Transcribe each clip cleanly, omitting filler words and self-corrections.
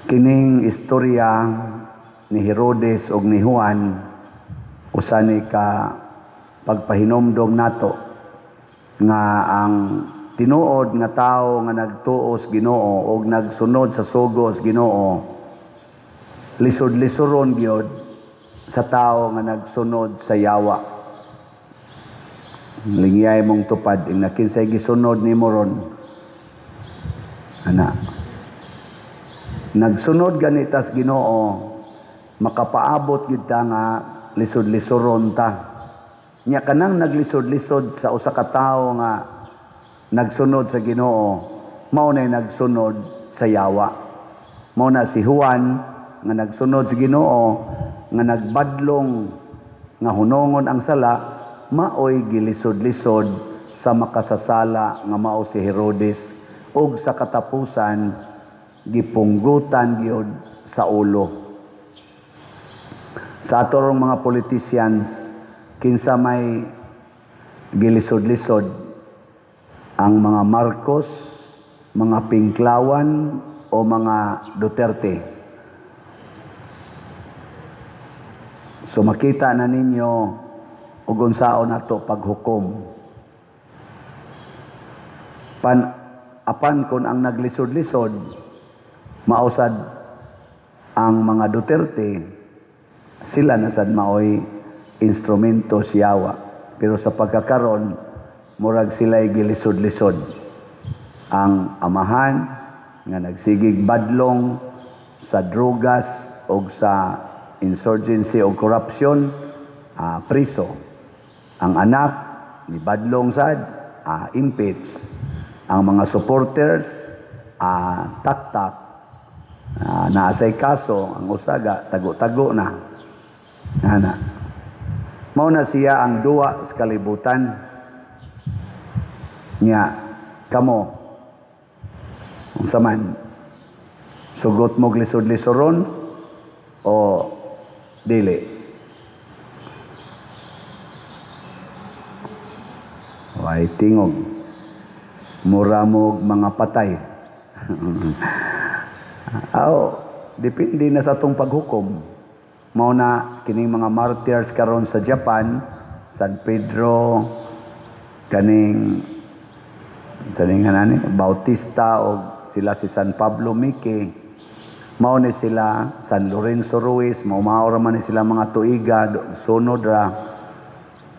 Kining istorya ni Herodes ug ni Juan usa ni ka pagpahinomdom nato nga ang tinuod nga tawo nga nagtuo sa Ginoo og nagsunod sa sugo sa Ginoo, lisod-lisoron gyud sa tawo nga nagsunod sa yawa. Lingyay mong tupad ing kinsay gisunod nimo ron ana. Nagsunod ganitas Ginoo, makapaabot gid ta nga lisod-lisoron ta. Nya kanang naglisod-lisod sa usa ka tawo nga nagsunod sa Ginoo, mao nay nagsunod sa yawa. Mao na si Juan nga nagsunod sa Ginoo, nga nagbadlong nga hunongon ang sala, maoy gilisod-lisod sa makasasala nga mao si Herodes, ug sa katapusan gipunggutan gyud sa ulo. Sa atorong mga politicians, kinsa may gilisod-lisod? Ang mga Marcos, mga Pinklawan o mga Duterte? So makita na ninyo ug unsaon nato paghukom. Pan apan kon ang naglisod-lisod mausad ang mga Duterte, sila na sad maoy instrumento siyawa. Pero sa pagkakaron, murag sila'y gilisod-lisod. Ang amahan nga nagsigig badlong sa drugas o sa insurgency o corruption, priso. Ang anak ni badlong sad, impeach. Ang mga supporters, taktak. Naasay kaso, ang usaga, tago-tago na. Ana. Mao na siya ang duwa sa kalibutan. Nya, kamo, unsa man, sugot mo lisod-lisoron o dili? Way tingog. Mura mog mga patay. Aw, depende na sa atong paghukom. Mao na kining mga martyrs karon sa Japan, San Pedro, kaning sa ani Bautista o sila si San Pablo Miki, mao ni sila San Lorenzo Ruiz, mao mao ra man ni sila mga tuiga, sunod ra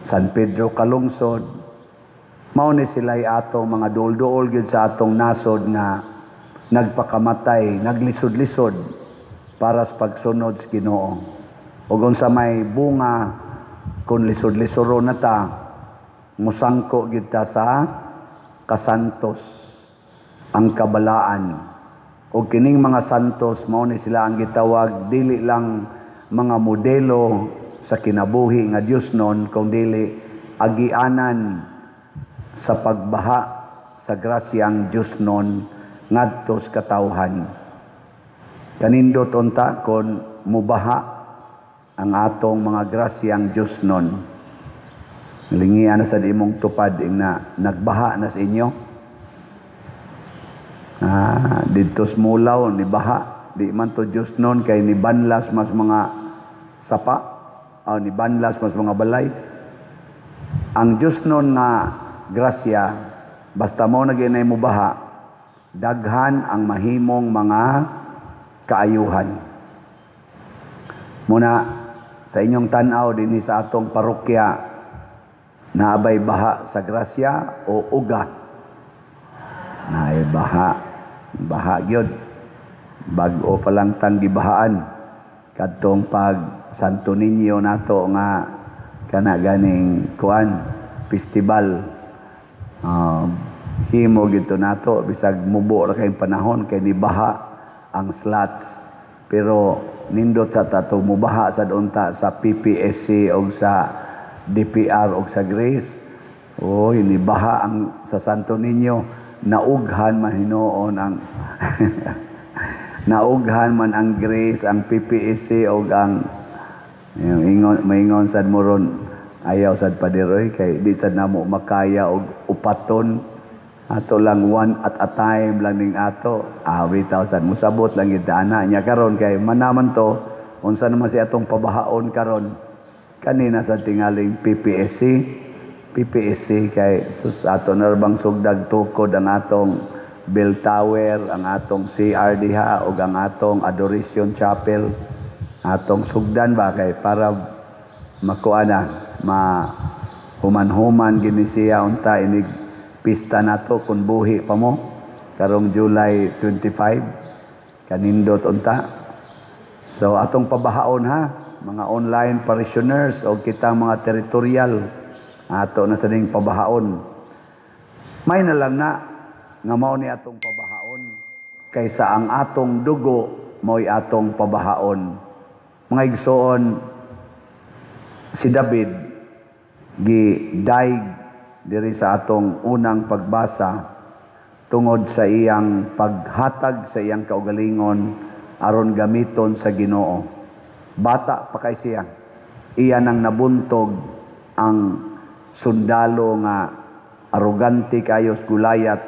San Pedro Calungsod. Mao ni sila atong mga duol-duol gyud sa atong nasod nga nagpakamatay, naglisod-lisod para sa pagsunod sa Ginoo. Ug unsa may bunga kung lisod-lisoro na ta, musangko gyud ta sa kasantos, ang kabalaan. Ug kining mga santos, mao ni sila ang gitawag dili lang mga modelo sa kinabuhi nga Dios nun, kung dili agianan sa pagbaha sa grasyang Dios nun ngadto sa katawhan. Kanindot unta kon mubaha ang atong mga grasyang Dios nun. Lingian na sa imong tupad ing na nagbaha na sa inyo. Didto sa Mulaw ni baha, di man to Dios nun kay ni banlas mas mga sapa, o ni banlas mas mga balay. Ang Dios nun nga grasya, basta mo na ginay mo baha, daghan ang mahimong mga kaayuhan. Muna sa inyong tan-aw dinhi sa atong parokya, naabay baha sa grasya o uga? Naay baha. Baha gyud. Bag-o pa lang tang gibahaan kadtong pag Santo Niño nato nga kana ganing kuan festival. Himo gyud to nato bisag mubo ra kay panahon kay nibaha ang slots, pero nindot sa tato mubaha sad unta sa PPSC og sa DPR og sa Grace. Oy, nibaha ang sa Santo Niño, naughan man hinuon ang naughan man ang Grace, ang PPSC og ang ingon, maingon sad mo ron, ayaw sad padiroy kay di sad namo makaya og upaton. Ato lang, one at a time lang ning ato. Ah, bitaw sad musabot lang gid ana nya karon kay manaman to, unsa naman si atong pabahaon karon kanina sa tingaling PPSC. PPSC kay sus, ato na bang sugdag tukod ang atong bell tower, ang atong CR diha ug ang atong Adoration Chapel. Atong sugdan ba kay para makuha na, ma human-human gini siya unta inig pista nato kung buhi pa mo karong July 25, kanindot unta. So atong pabahaon ha, mga online parishioners o kitang mga territorial, ato na sa ning pabahaon. May na lang na nga mao ni atong pabahaon kaysa ang atong dugo mao'y atong pabahaon. Mga igsoon, si David gi-daig diri sa atong unang pagbasa tungod sa iyang paghatag sa iyang kaugalingon aron gamiton sa Ginoo. Bata pa kay siya. Iya nang nabuntog ang sundalo nga arogante kayos Gulayat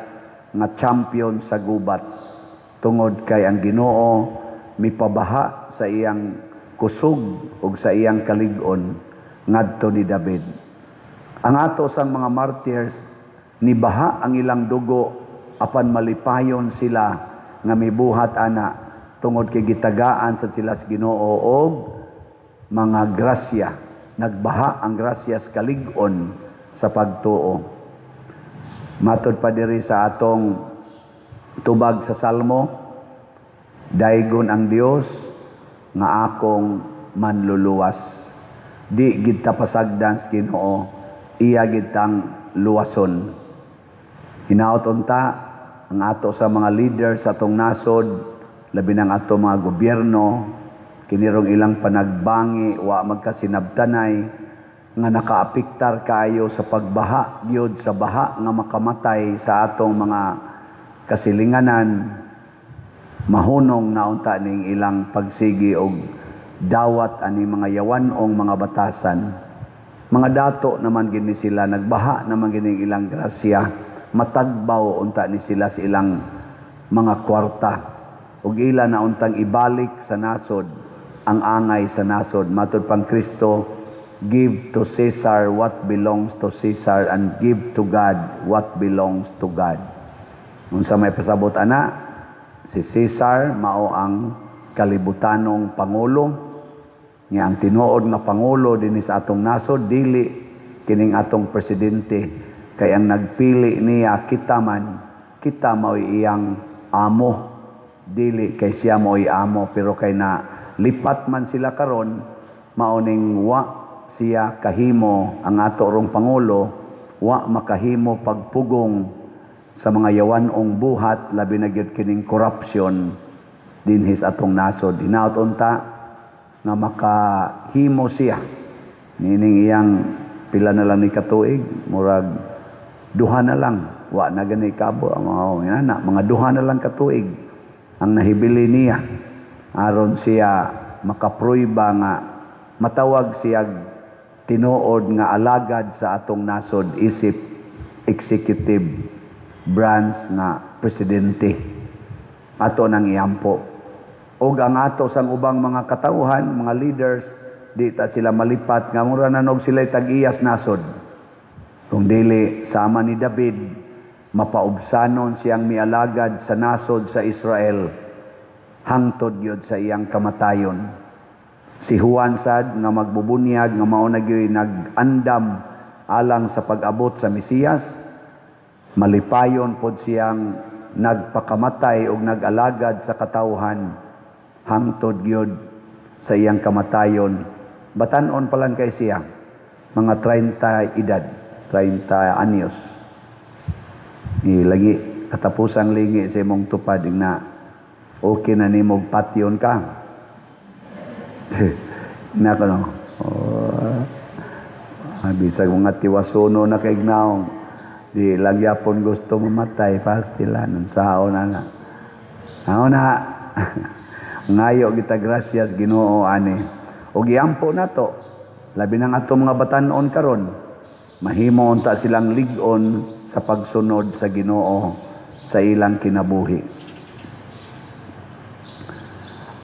nga champion sa gubat, tungod kay ang Ginoo mipabaha sa iyang kusog ug sa iyang kalig-on ngadto ni David. Ang ato sang mga martyrs, nibaha ang ilang dugo apan malipayon sila nga mibuhat ana tungod kay gitagaan sa sila sa Ginoo og mga grasya. Nagbaha ang grasya sa kalig-on sa pagtuo. Matod pa diri sa atong tubag sa Salmo, "Daygon ang Dios nga akong manluluwas." Di gid ta pasagdan sa Ginoo, iya gid tang luwason. Hinaot unta ang ato sa mga leaders sa atong nasod, labi ng ato mga gobyerno, kinirong ilang panagbangi, wa magkasinabtanay, nga nakaapektar kaayo sa pagbaha gyud sa baha nga makamatay sa atong mga kasilinganan, mahunong na unta ning ilang pagsigi og dawat ani mga yawan-ong mga batasan. Mga dato naman gini sila, nagbaha naman gini ilang grasya, matagbaw unta ni sila sa ilang mga kwarta ug ila na untang ibalik sa nasod ang angay sa nasod. Matud pang Kristo, "Give to Caesar what belongs to Caesar and give to God what belongs to God." Unsa may pasabot ana? Si Caesar mao ang kalibutanong pangulo. Nga ang tinuod nga pangulo dinhi sa atong nasod dili kining atong presidente, kay ang nagpili niya kita man, kita mao'y iyang amo, dili kay siya mao'y amo. Pero kay na lipat man sila karon, mao ning wa siya kahimo, ang ato rong pangulo wa makahimo pagpugong sa mga yawan-ong buhat, labi na gyud kining corruption dinhi sa atong nasod. Hinaot unta nga makahimo siya nining iyang pila na lang ni katuig, murag duha na lang, wa na gani kabo ang mga inana, mga duha na lang katuig ang nahibili niya aron siya makapruiba nga matawag siya tinuod nga alagad sa atong nasod isip executive branch nga presidente. Ato nang iampo og ang ato sang ubang mga katawhan, mga leaders, di ta sila malipat nga mura na nog sila'y tag-iyas nasod. Kung dili, sama ni David, mapaubsanon siyang mialagad sa nasod sa Israel hangtod gyud sa iyang kamatayon. Si Juan sad nga magbubunyag nga mao na gyud nag-andam alang sa pag-abot sa Mesiyas, malipayon pod siyang nagpakamatay og nag-alagad sa katawhan hangtod gyud sa iyang kamatayon. Batan-on pa lang kay siya, mga 30 edad, 30 anyos. Lagi katapusang lingi sa imong tupad na okay na nimog patyon ka. Na kono. Oh, bisag mga tiwasuno na kay gnaong di lang yapon gusto mamatay pastilan unsaon ana. Ako na ngayo kita grasyas Ginoo ani. Og iampo nato labi nang ato mga batan-on karon, mahimo unta silang lig-on sa pagsunod sa Ginoo sa ilang kinabuhi.